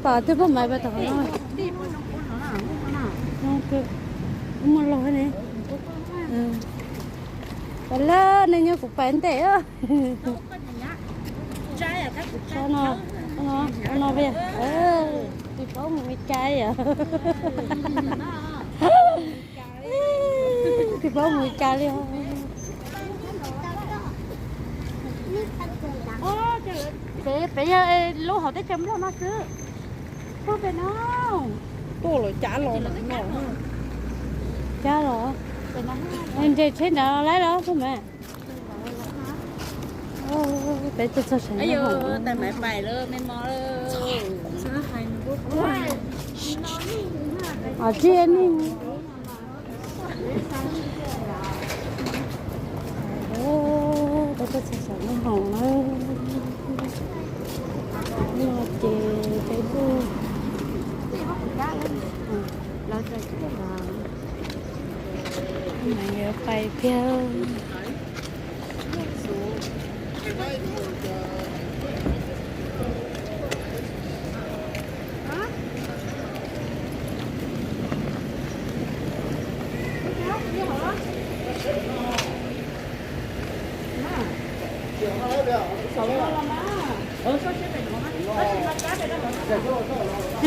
Pom twb poj maiv pais tom no. Muaj log ne. Pais lawm, nej nyob kuv pais ntej. No, no, no, tus paub mus Mes Kas yom. Tus paub mus Mes Kas li. Peb, peb yog lub hauv teb chaws Nplog no xwb. Puag pem no. Tuaj los cav los no. Cav los. Nres tsheb nrad los laib los puag mas. Peb tuaj txog sab no. Os, tsis nej. Peb tuaj txog sab no hauv na. No ces peb tuaj. Yuav pais tiag.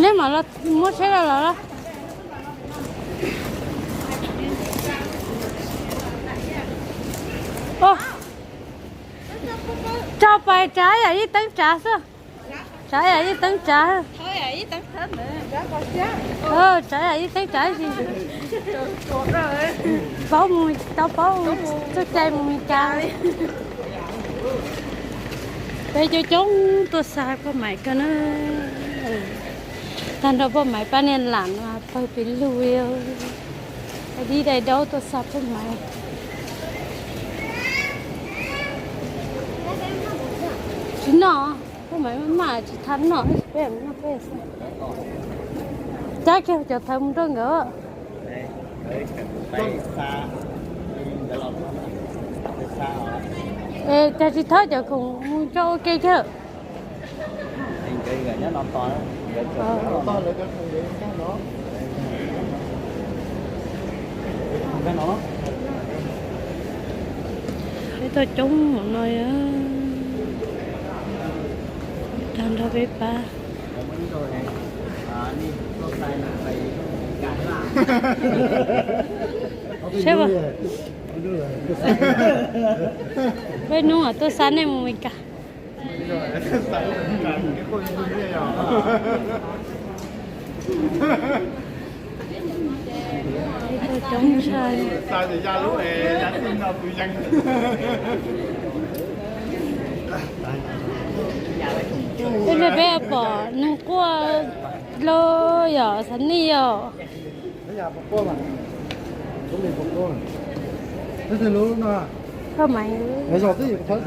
Neb mam los muab tsheb los los. Tso pais tsav yam ib teeb tsav xwb. Tsav yam ib teeb tsav. Tsav yam ib teeb tsav. Paub mus, tau paub txoj cai mus Mes Kas. Peb coob coob tuaj xa poj maiv kawg na. Tag nrho poj maiv pab niag lam no pawg pes lug li. Dib dai daub tuaj xa poj maiv. Tsis noj, poj maiv maj maj tsis tau noj, peb noj peb xwb. Cab kiag cov thawv mus rau nkawd. Es cas tsis thawb cov khoom mus tso ua ke kiag. Peb tuaj coob npaum no, tag nrho peb pab. Saib, peb hnub tuaj xa nej mus Mes Kas. Coob ntshai. Peb, peb pom neeg quaj los yog xav nij yom. Pab mas, pab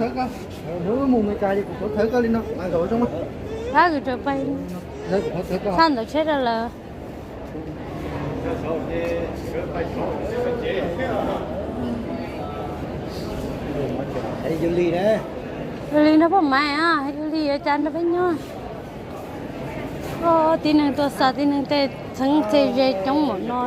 kws rau pais, xa ntawv tsheb rau lawm. Yog li nrog poj maiv, yog li yuav cas nrog peb nyob. Tib neeg tuaj xa tib neeg tej txheeb txhia ze coob npaum no.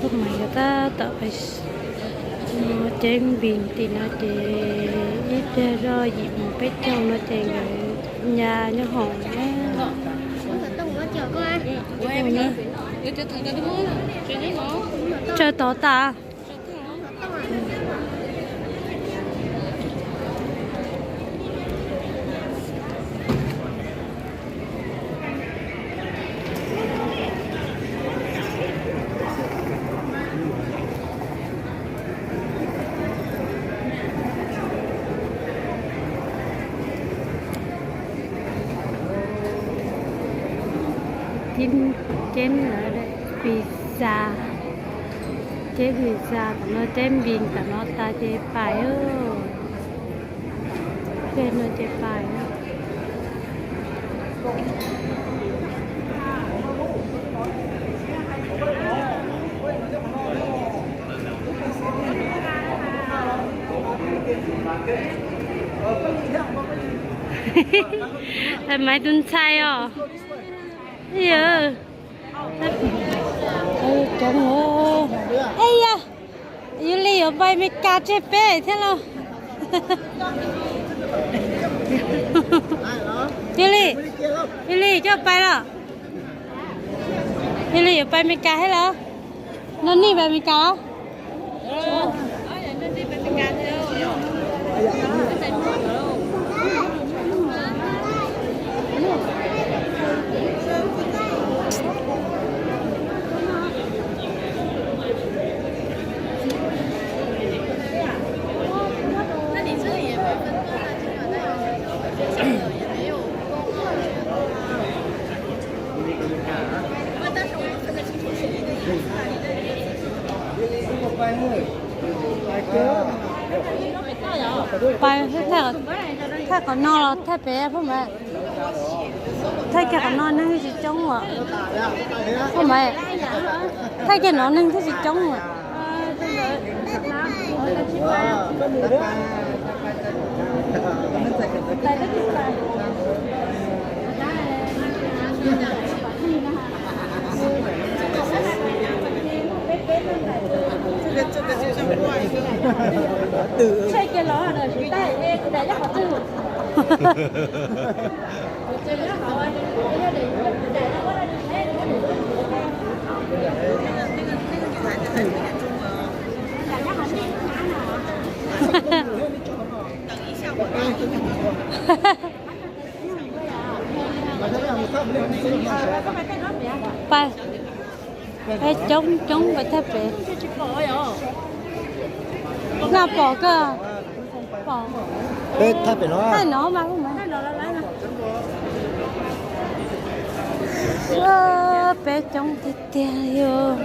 Peb mas yuav tab tom pais no ces npis tim no ces ib pliag zoj yim mus peb caug no ces nkawd ya nyob hoom na. Tsaws tod tas. Ceb pizza, ceb pizza tom no, ceb npis tom no tas ces pais. Ces no ces pais na. Maiv tus ntxhais os. Yog. Coob. Ej yog, Yus Lis yuav pais Amelikas tseg peb thiab lauj. Yus Lis, Yus Lis coj pais los. Yus Lis yuav pais Amelikas thiab los? Nrog Nis pais Amelikas los? Pais thaij qhov no los thaij pem Phoj Maiv? Thaij kiag qhov no neeg tsis coob as. Phoj Maiv, thaij kiag no neeg thiaj tsis coob as. Pais, peb coob coob pais thaj pem. Noj pom koj. Pom. Peb thaj pem no. Thaj no mas. Peb coob tiag tiag yog.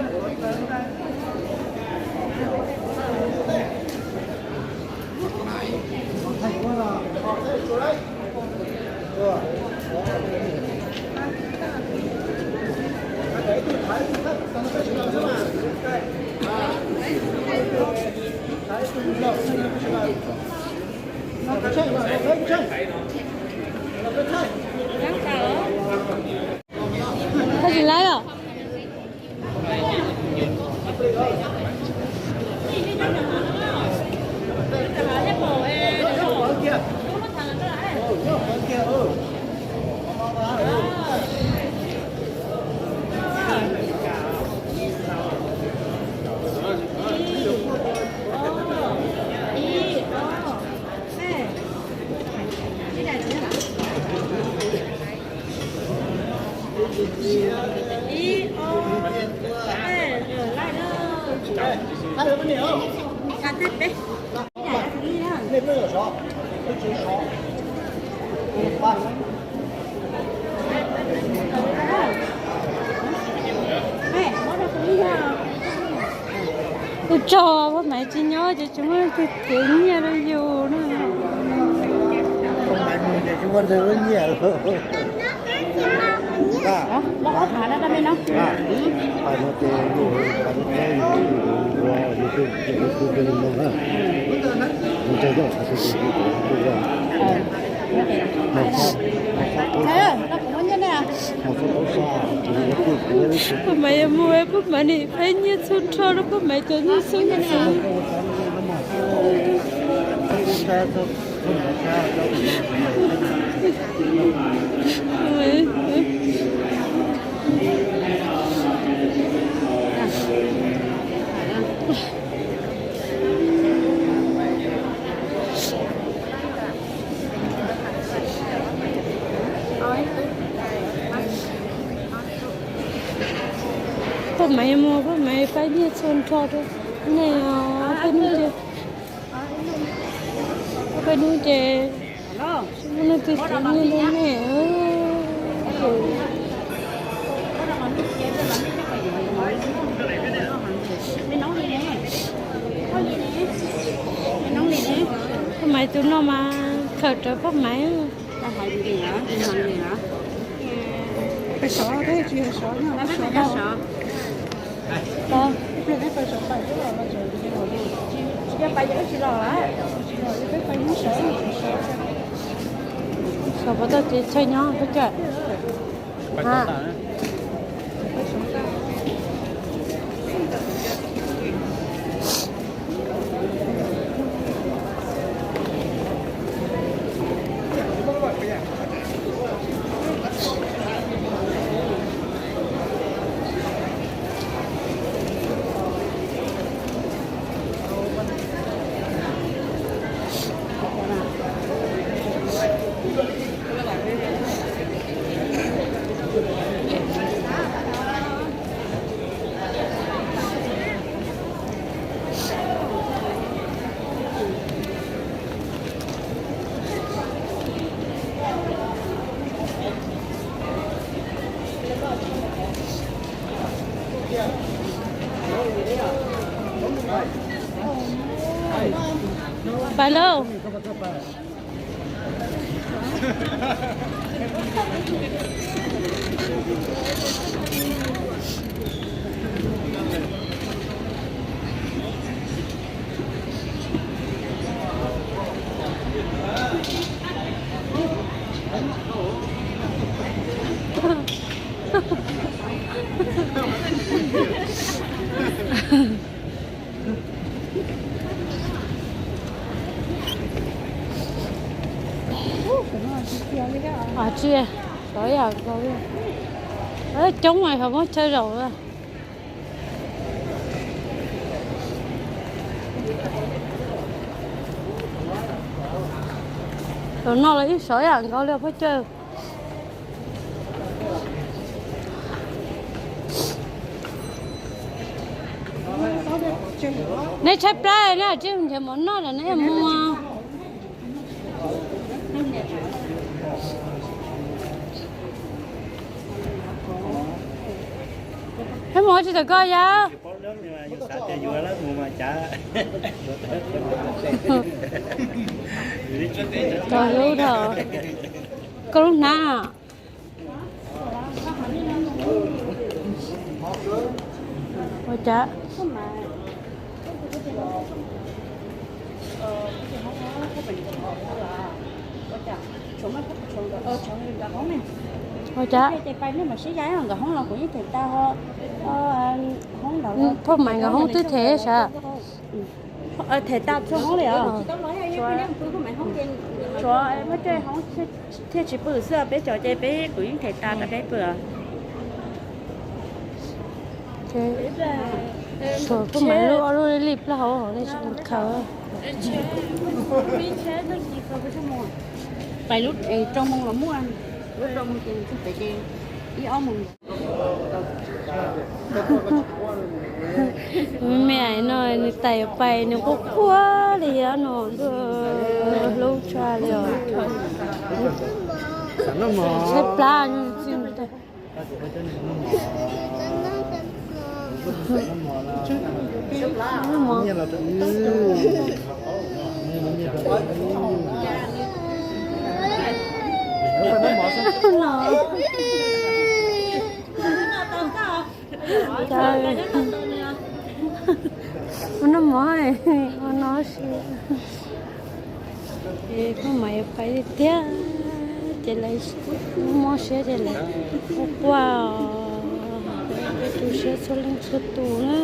Koj tsis laib os? Kuv tso Phoj Maiv tsis nyob ces tsis muaj leej twg cev nyiaj rau yus na. Phoj Maiv yuav mus, Phoj Maiv nim pab nyiaj txhua nrho rau Phoj Maiv cov nyuj xub xwb. Phoj Maiv mus, Phoj Maiv pab nyiaj txhua nrho rau nej os. Peb hnub ces, peb hnub ces muaj leej twg cev nyiaj rau nej. Phoj Maiv tus no mas Kawm rawv paj maiv. Pais sov, peb tsis yog sov no, peb sov no. Sov pov tau ces chaw nyob peb cawm. Pais lauj. Tsis, tov yam nkaus li. Coob mas, ho muab chaw zaum. Tam no los ib sov yam nkaus li phob cawj. Neb tshaib plab ne, tsis nrhiav mov noj lawm neb mus. Peb mus tsis tawm koj yab. Koj lub dhau, koj lub hnab. Ua cas? Ua cas? Phob Maiv nkawd hoob twb them sav? Them tas txhua hoob li os. Tshuav Phob Cawj hoob thiaj tsis pw xwb, peb cov ces peb kuv yeej them tas tas peb pw. Tshuav Phob Maiv lub ob lub li plaub hau hauv nej tsis khaws. Pais lub rau moos los muaj, lub rau moos ces pem ces ib ob moos. Me me no nws tais yuav pais nws quaj quaj li no, hlub tshaj li os. Tshaib plab. Ua noj mov, ua no si. Ces Phob Maiv yuav pais li tiag, ces lawv mob siab ces lawv quaj quaj, tu siab txhua leej txhua tus na.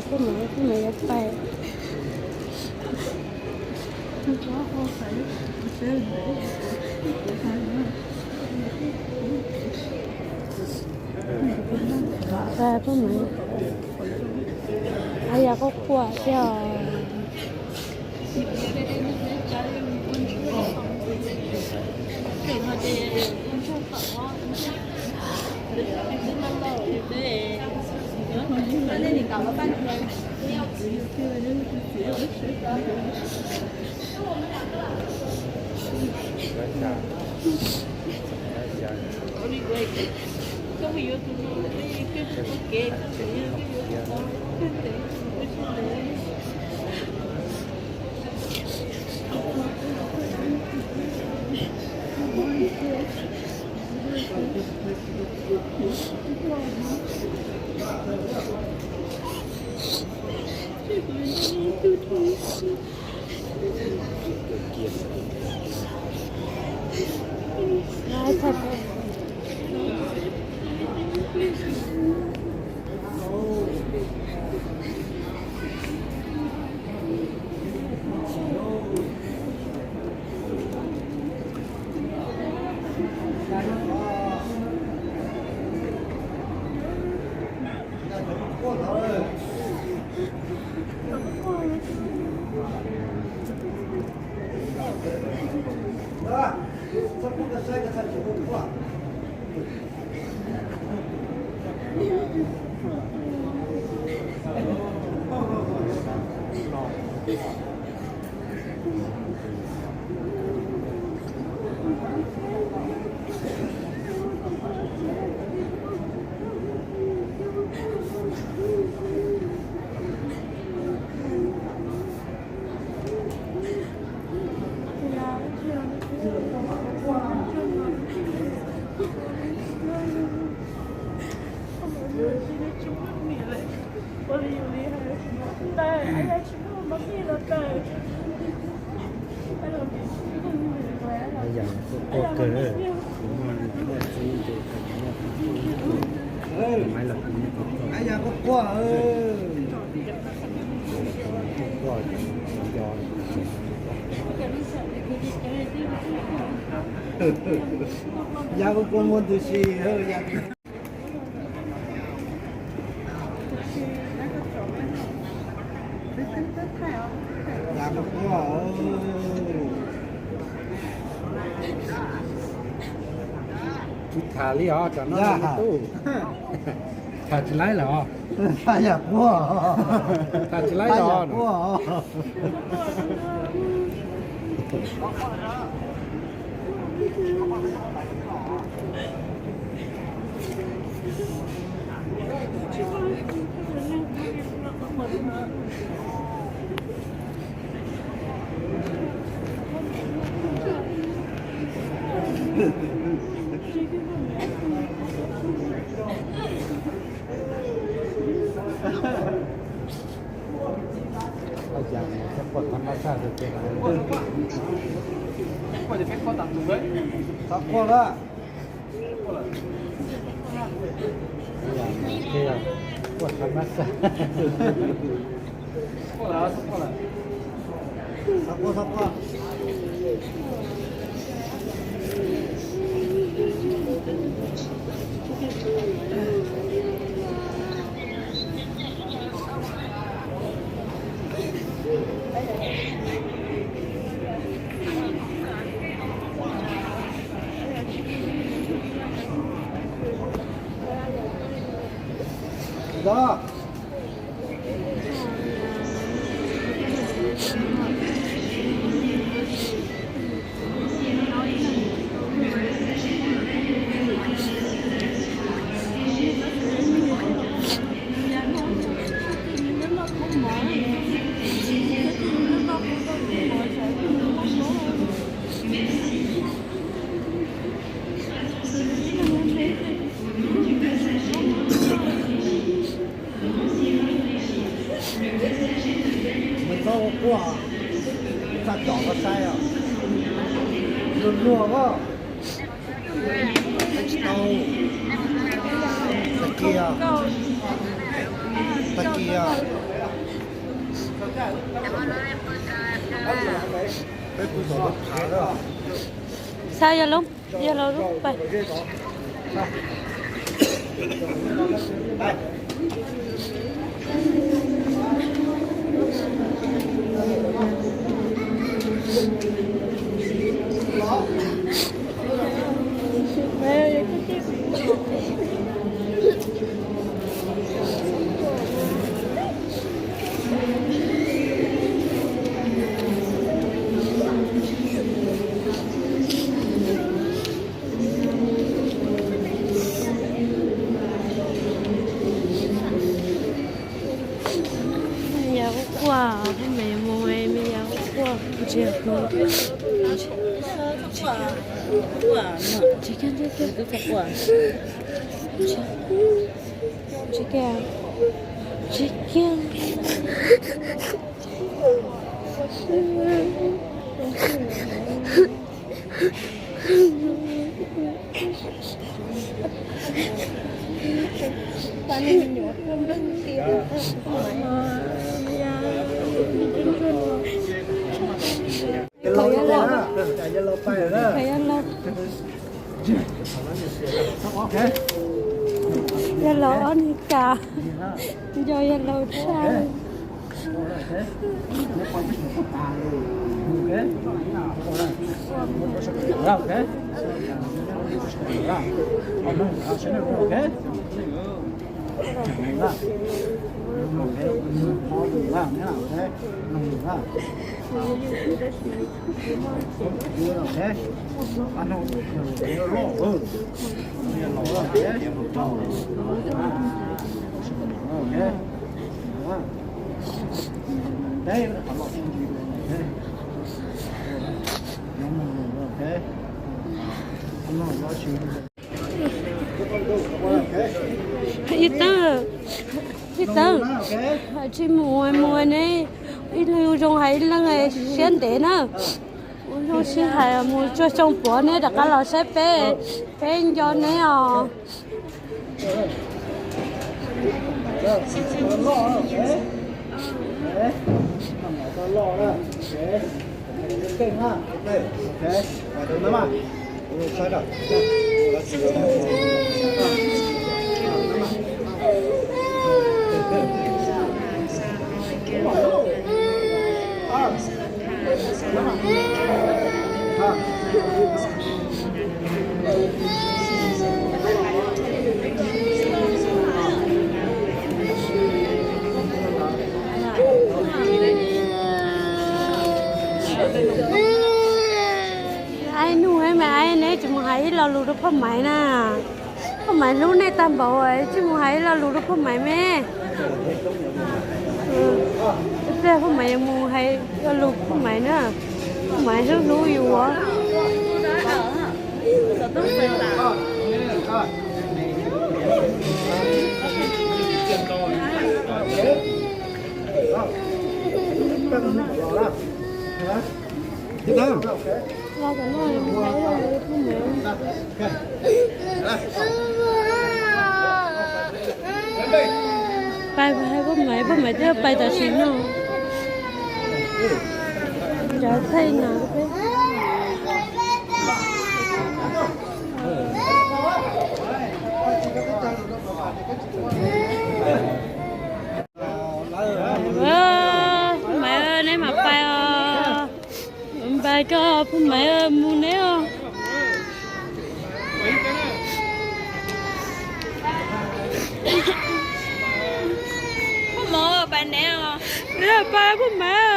Phob Maiv, Phob Maiv yuav pais. Phob Maiv, yog quaj quaj thiab. Yam quaj kawg, kuv muaj txiv ces maiv los kuv muaj quaj. Quaj nco. Yam quaj muaj ntws si. Tsis tham li os, tam no tub. Tham tsis laib lawm os. Tham tsis laib los. Txhob quaj lawm. Quaj thav mab xaj. Nws txhob ua quaj, txaj com koj saib os. Luag luag os. Tsis tau. Tag kis, tag kis. Peb kuj tau lub phav. Xa yog lub, yog lub pais. Me nyuam quaj, me nyuam mus, me nyuam quaj, tsis, tsis kiag, tsis kiag, tsis kiag, tsis kiag. Yog laus ob nws cas, nco yog laus tshaj. Ib tawb, ib tawb, tsis mus mus ne, ib leeg zoo hais ib leeg siab ntev na. Ua zoo sib hais mus tsuag xyoo puav neb rov qab los saib peb, peb nco neb os. Aib, nug mas aib, neb tsis mus hais ib lo lus rau Phoj Maiv na. Phoj Maiv hlub nej tag npaum, tsis mus hais ib lo lus rau Phoj Maiv me. Ib pliag Phoj Maiv yuav mus hais lo lus Phoj Maiv na. Phoj Maiv hlub hlub yus. Pais, pais, Phoj Maiv, Phoj Maiv twb pais tam sim no. Nrad thaij no. Phoj Maiv, neb mam pais os. Pais koj, Phoj Maiv, mus neb os. Phoj Maiv, pais neb os. Pais, Phoj Maiv.